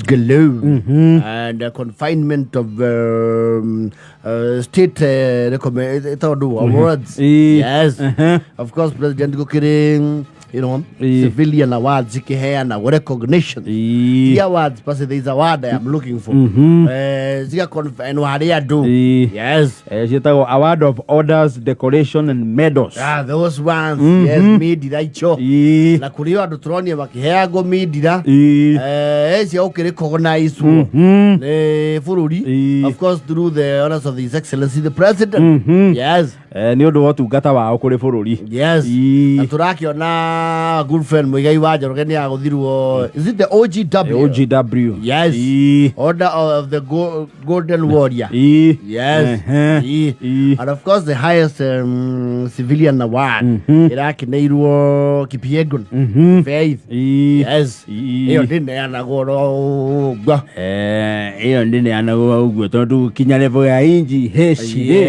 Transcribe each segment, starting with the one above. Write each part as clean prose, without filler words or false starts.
Galore and confinement of state tondu awards. Yes. Of course, President gukiri civilian awards ikiheanagwo, recognition. Ti awards but there is a word I am looking for. Ciga confine harĩ andũ. Yes. Ciĩtagwo award of orders, decoration and medals. Ah, those ones. Yes, mindira icio. Na kũrĩ o andũ tũronire makĩheagwo mindira cia gũkĩrecognizewo nĩ bũrũri. Of course, through the honors of His Excellency the President. Yes. Nĩ ũndũ wa ũtungata wao kũrĩ bũrũri. Yes. Na tũrakĩona good friend Muigai wa Njoroge nĩ agũthirwo, is it the OGW? OGW. Yes. Order of the Golden Warrior. Yes. And of course the highest civilian award ĩrakineirwo Kipyegon Faith. Yes. Ĩyo ndĩneanagwo ro ũguo. Ĩyo ndĩneanagwo ũguo tondũ kinya level ya inji heshi.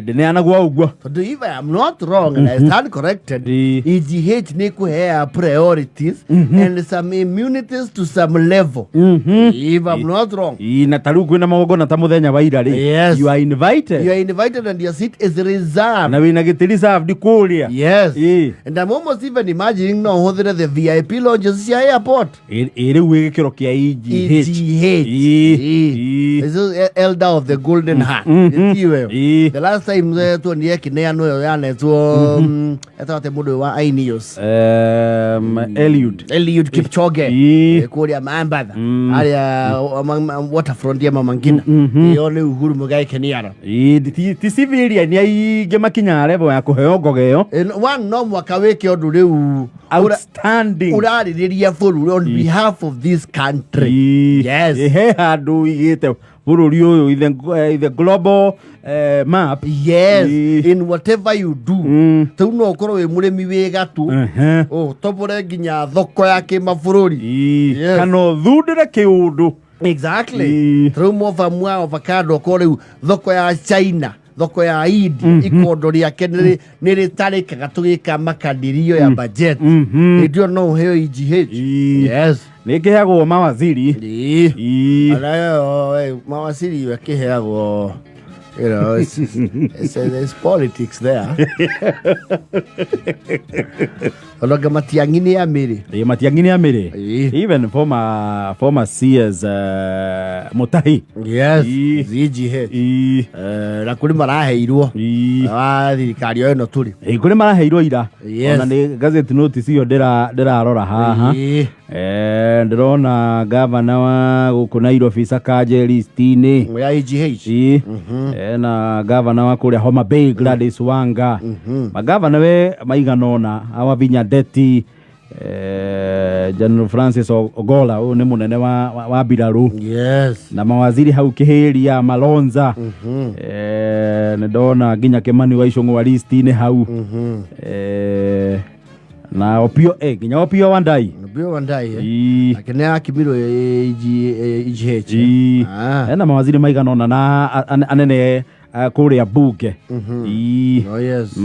Ndĩneanagwo ũguo. Tondũ if I am not wrong and I stand corrected, EGH nĩ kũhea priorities and some immunities to some level. If I'm not wrong. Na ta rĩu kwĩna magongona ta mũthenya wa ira rĩ, you are invited. You are invited and your seat is reserved. Na wĩna gĩtĩ reserved kũrĩa. Yes. And I'm almost even imagining no ũhũthĩre the VIP lounges cia airport. Ĩ rĩu wĩ gĩkĩro kĩa EGH. EGH. This is Elder of the Golden Heart. Tiwe. The last time tuonire kĩneanwo ĩyo yanetwo etagwo atĩa mũndũ ũyũ wa Ineos? Eliud. Eliud Kipchoge. Kũrĩa Mambatha. Harĩa waterfront ya Mama Ngina. Ĩyo nĩ Uhuru Muigai Kenyatta. Ti civilian aingĩ makinyaga level ya kũheo ngoga ĩyo. One no mwaka wĩke ũndũ rĩu Outstanding. Ũrarĩrĩria bũrũri on behalf of this country. Yes. He handũ igĩte bũrũri ũyũ in the global map. Yes. In whatever you do. Rĩu no ũkorwo wĩ mũrĩmi wĩ gatũ, ũtobore nginya thoko ya kĩmabũrũri. Yes. Kana ũthundũre kĩũndũ. Exactly. Rĩu mobamu wa avocado okorwo rĩu thoko ya China, thoko ya India, ikondo rĩake nĩ rĩtarĩkaga tũgĩka makadirio ya budget, hĩndĩ ĩyo no ũheo EGH. Yes. Nĩ kĩheagwo mawaziri. Anayo mawaziri akĩheagwo, it's politics there. Onanga Matiang'i nĩ amĩrĩ. Ĩ, Matiang'i nĩ amĩrĩ. Even former CS Mutahi. Yes. EGH. Na kũrĩ maraheirwo wa thirikari o ĩno tũrĩ. Ĩ, kũrĩ maraheirwo ira. Yes. Ona nĩ gazette notice ĩyo ndĩrarora haha. Ndĩrona gavana wa gũkũ Nairobi Sakaja list-inĩ ya EGH. Ena gavana wa kũrĩa Homa Bay Gladys Wanga, magavana we maigana ũna, awa Vinya Ndeti, General Francis Ogola, ũyũ nĩ mũnene wa mbirarũ. Na mawaziri hau Kĩhĩria Malonza. Nĩ ndona nginya Kĩmani wa Icũng'wa list-inĩ hau. Na Opio, nginya Opio Wandai. Opio Wandai. Ĩĩ. Nake nĩ akimirwo EGH. Ĩĩ. Ena mawaziri maigana ũna na anene kũrĩa bunge. Ĩĩ. Oh, yes.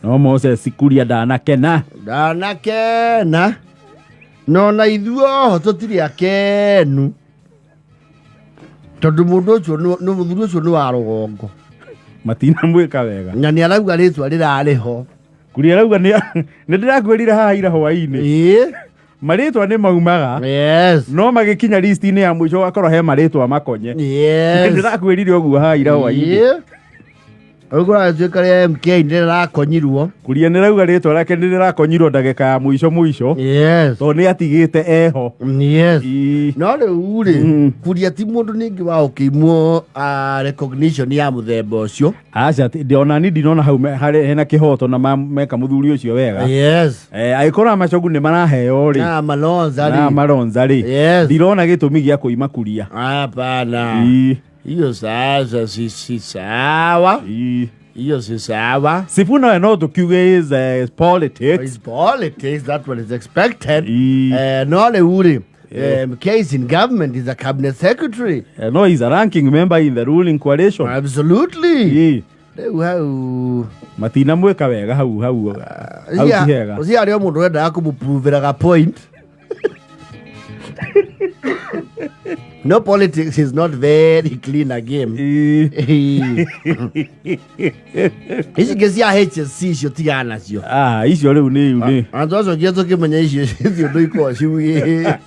No Moses Kuria ndanakena. Ndanakena no na ithuoho tũtirĩ akenu tondũ mũndũ ũcio nĩ mũthuri ũcio nĩ wa rũgongo. Matinamwĩka wega. Na nĩ arauga rĩtwa rĩrarĩ ho. Kuria arauga nĩ ndĩrakwĩrire haha ira hwainĩ. Marĩtwa nĩ maumaga. Yes. No magĩkinya list-inĩ ya mũico ũgakorwo he marĩtwa makonye. Yes. Ndĩrakwĩrire ũguo haha ira hwainĩ. Rĩu kũratuĩka rĩa MK nĩ rĩrakonyirwo. Kuria nĩ rauga rĩtwa rĩake nĩ rĩrakonyirwo ndagĩka ya mũico mũico. Yes. Tondũ nĩ atigĩte eho. Yes. No rĩu rĩ, Kuria ti mũndũ ningĩ wa ũkĩimwo recognition ya mũthemba ũcio. Aca, ona ni ndinona hau harĩ hena kĩhoto na meka mũthuri ũcio wega. Yes. Angĩkorwo Amacogu nĩ maraheo rĩ. Na Malonza Na rĩ. Malonza rĩ. Yes. Ndirona gĩtũmi gĩa kũima Kuria. Hapana. Hiyo sasa si sawa. Hiyo si sawa. Sifuna we no tũkiuge is politics. It's politics, that's what is expected. No rĩu rĩ, MK is in government, is a cabinet secretary. No, he's a ranking member in the ruling coalition. Absolutely. Rĩu hau matinamwĩka wega hau hau hau ti hega. Ũcio arĩ o mũndũ wendaga kũmũprovĩra ga point. No, politics is not very clean a game. Ici ingĩ cia HSC icio tigana nacio. Ah, icio rĩu nĩ nĩ Ona twacokire tũkĩmenya icio icio ũndũ ikoragwo ciugĩte.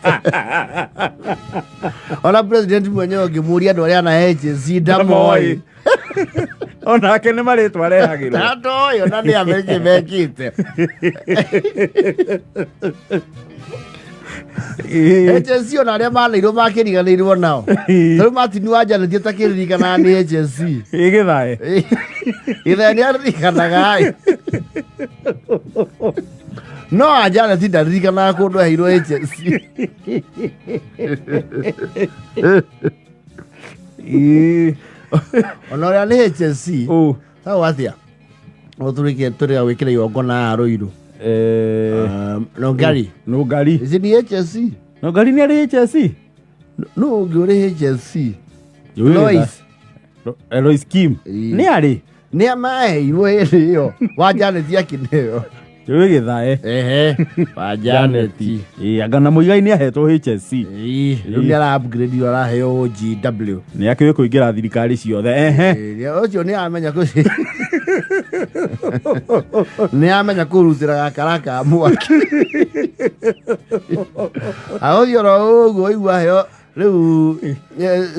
Ona president mwenyewe ũngĩmũria andũ arĩa na HSC ndamoĩ. Onake nĩ marĩtwa arehagĩrwo. Ndandoĩ ona nĩ ameke mekĩte. HSC ona arĩa maneirwo makĩriganĩirwo nao. Tarĩu Martin wa Janet atakĩririkanaga nĩ HSC. Ĩ gĩthae. Gĩthae nĩ aririkanaga ĩ. No wa Janet ndaririkanaga kũndũ aheirwo HSC. Ona ũrĩa nĩ HSC. Ũ. Sawa atĩa? No tũrĩkie tũrĩa gwĩkĩra igongona haha Rũirũ. Nongari. Nũngari. Ici nĩ HSC. Nũngari nĩ arĩ HSC. No ũngĩ ũrĩ HSC. Lois. Lois Kim. Ĩĩ. Nĩ arĩ. Nĩ amaheirwo hĩndĩ ĩyo. Wa Janet akĩneo. Rĩu gĩthae. Ehe. Wa Janet. Ĩ, anga na Mũigai nĩ ahetwo HSC. Ĩĩ, rĩu nĩ ara upgrade araheo OGW. Nĩ akĩũĩ kũingĩra thirikari ciothe. Ehe. Ĩĩ, ũcio nĩ amenya kũ nĩ amenya kũrutĩra gakara ka mwaki. Agũthiĩ oro ũguo igua heo rĩu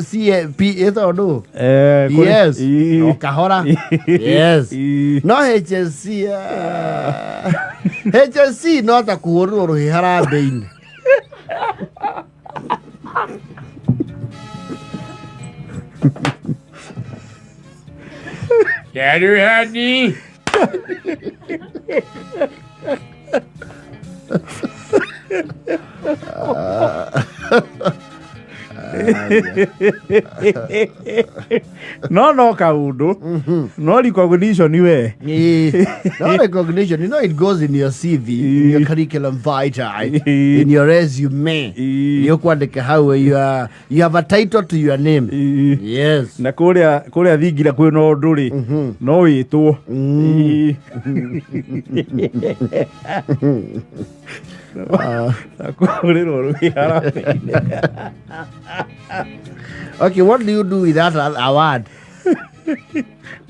CAP ĩtagwo ndũ? Eh, Yes. O kahora. Yes. No HSC HSC no ta kũhũrĩrwo rũhĩ harambĩ-inĩ. Jaruhani. No kaundu no recognition we. No recognition, it goes in your CV, in your curriculum vitae, in your resume. Nĩ ũkwandĩka hau you have a title to your name. Yes. Na kũrĩa thingira kwĩna ũndũ rĩ no wĩtwo. Ĩĩ. Na kũhũrĩrwo rũhĩ harambĩ-inĩ. Okay, what do you do with that award?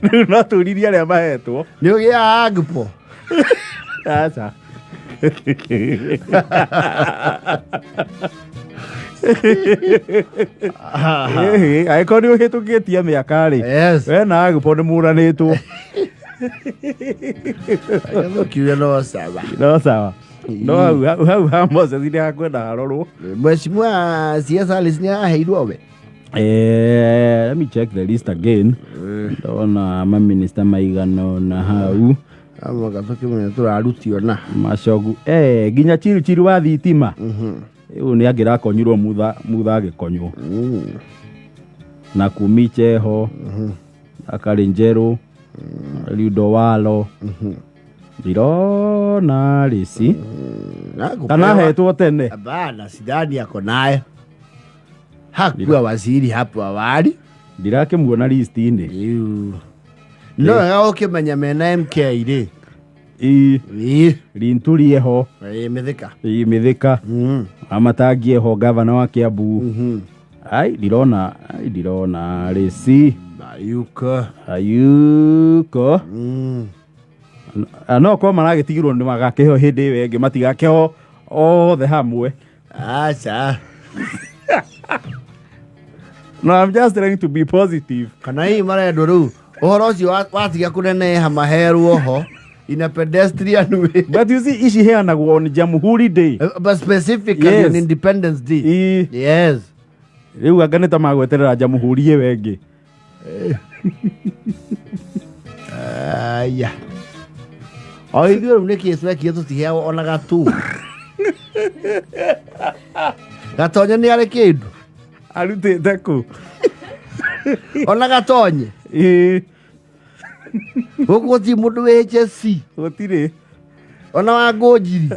Rĩu no tũririe arĩa mahetwo. Nĩ ũgĩaga agpo? Aca. Ĩhĩ, angĩkorwo nĩ ũhĩtũkĩtie mĩaka rĩ, we na agpo nĩ mũranĩtwo. Kiuge no sawa. No sawa, no hau ha Moses nĩ hakwenda harorwo. Mheshimiwa CS Alice nĩ aheirwo we? Let me check the list again. Ndona maminista maigana ũna hau. Amaka tũkĩmenya tũrarutio na macogu nginya chiru chiru wa thitima rĩu nĩ angĩrakonyirwo mutha mutha agĩkonywo na kumicheho akarĩ njerũ Liudo walo ndirona rĩci kana ahetwo tene. Hapana, sidhani ako naye. Hakuwa waziri hapo awali. Ndirakĩmuona list-inĩ. Iu. No wega ũkĩmenya mena MK rĩ. Ĩ Linturi eho. Ĩ Mĩthika. Ĩ Mĩthika. Amatangi eho, gavana wa Kiambu. Ai ndirona, ai ndirona rĩci. Ayuko. Ayuko. No korwo maragĩtigirwo nĩ magakĩheo hĩndĩ ĩyo ĩngĩ matigakĩheo othe hamwe. Aca. No, I'm just trying to be positive. Kana hihi marendwo rĩu ũhoro ũcio watiga kũneneha maherwo ho in a pedestrian way. But you see, ici heanagwo on Jamhuri Day. But specifically on Independence Day. Yes. Rĩu anga nĩ ta magweterera Jamhuri ĩyo ĩngĩ. Aya. O ithuĩ rĩu nĩkĩ twekire tũtiheagwo ona gatu. Gatonye nĩ arĩ kĩndũ. Arutĩte kũ? Ona gatonye. Ĩĩ. Gũkũ gũtirĩ mũndũ wĩ HSC. Gũtirĩ. Ona wa Ngũnjiri.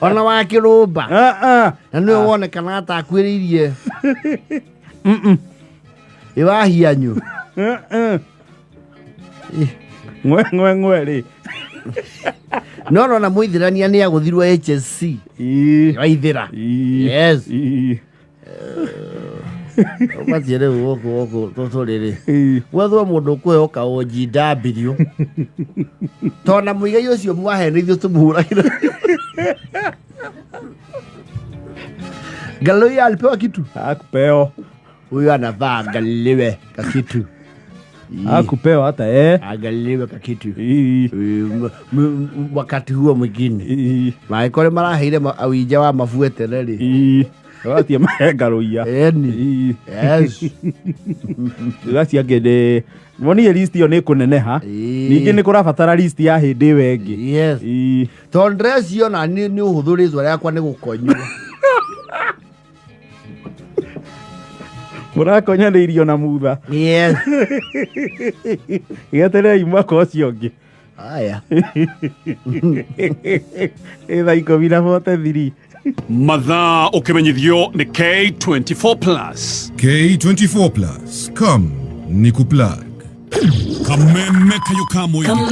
Ona wa Kĩrũmba. Na nĩwe wonekana atakuĩrĩirie. Ĩ wahianyu. Ngwe ngwe ngwe rĩ. No nona mũithĩrania nĩ agũthirwo HSC. Waithĩra. Yes. Ũbatiĩ rĩu gũkũ gũkũ tũtũrĩrĩ. Gwethwo mũndũ ũkũheo ka OGW. Tona mũigai ũcio mwahenithio tũmũhũragĩra. Galileo alipewa kitu. Hakupeo. Huyu anavaa angaliwe kakitu. Hakupeo hata eh. Angaliwe kakitu. Wakati huo mwingine. Maĩkorĩ maraheire awinja wa mabuetere rĩ. Watie mahengarũiya. Eni. Yes. Acio angĩ nĩ monire list ĩyo nĩ kũneneha. Ningĩ nĩ kũrabatara list ya hĩndĩ ĩyo ĩngĩ. Yes. Tondũ ndĩreciona nĩ ũhũthũ rĩtwa rĩakwa nĩ gũkonywo. Mũrakonyanĩirio na mutha. Yes. Gĩeterei mwaka ũcio ũngĩ. Aya. Ĩ thaa 10:43. Mathaa ũkĩmenyithio nĩ K24 Plus. K24 Plus. Come, nikuplug. Kameme kayũ ka mũingĩ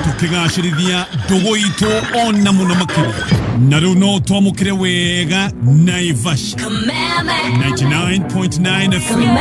tũkĩgacĩrithia ndũgũ itũ ona mũno makĩria na rĩu no twamũkĩre wega Naivasha 99.9 FM.